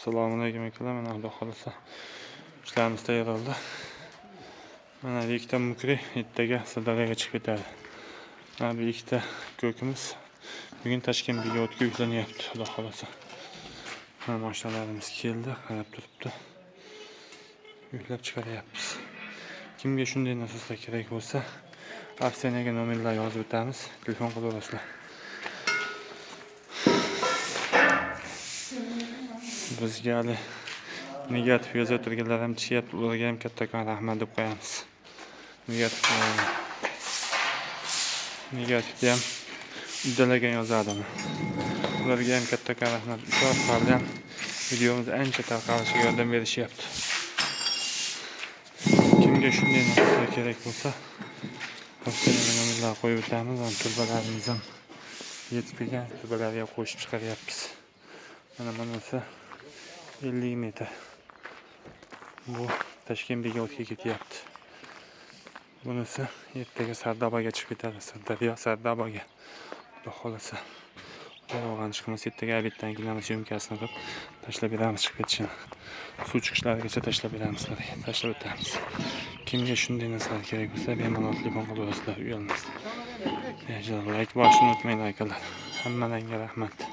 Assalomu alaykum, akalar. Mana, Xudo xohlasa, ishlarimiz tayyor bo'ldi. Mana bu ikkita мокрый ertaga Sirdaryoga chiqib ketadi. Mana bu ikkita ko'kimiz bugun Toshkent Begovatga yuklanyapti, Xudo xohlasa. Mana mashinalarimiz keldi, qarab turibdi. Yuklab chiqaryapmiz. Kimga shunday nasoslar kerak bo'lsa, описание ga nomerlar yozib o'tamiz, telefon qilaverasizlar. Bizga hali negativ yozib turganlar ham tushyapti, ularga ham kattakon rahmat deb qo'yamiz. Negativ, negativni ham uddalagan yozadimi? Ularga ham kattakon rahmat. Shu orqali ham videomiz ancha tarqalishiga yordam berishyapti. Kimga shunday narsalar kerak bo'lsa, описание ga nomerlar qo'yib o'tamiz. Mana trubalarimiz ham yetib kelgan, trubalarga qo'shib chiqaryapmiz. Mana bunisi 50 metr. Bu Toshkent Begovatga ketyapti. Bunisi ertaga Sardobaga chiqib ketadi. Sirdaryo Sardobaga. Xudo xohlasa. Xudo chiqmasa, ertaga обед dan keyin съёмка sini qilib tashlab beramiz chiqib ketishini. Suv chiqishlarigacha tashlab beramiz sizlarga. Tashlab o'tamiz. Kimga shunday narsalar kerak bo'lsa, bemalol telefon qilaverasizlar, uyalmasdan. Layk bosishni unutmanglar, akalar. Hammalaringga rahmat.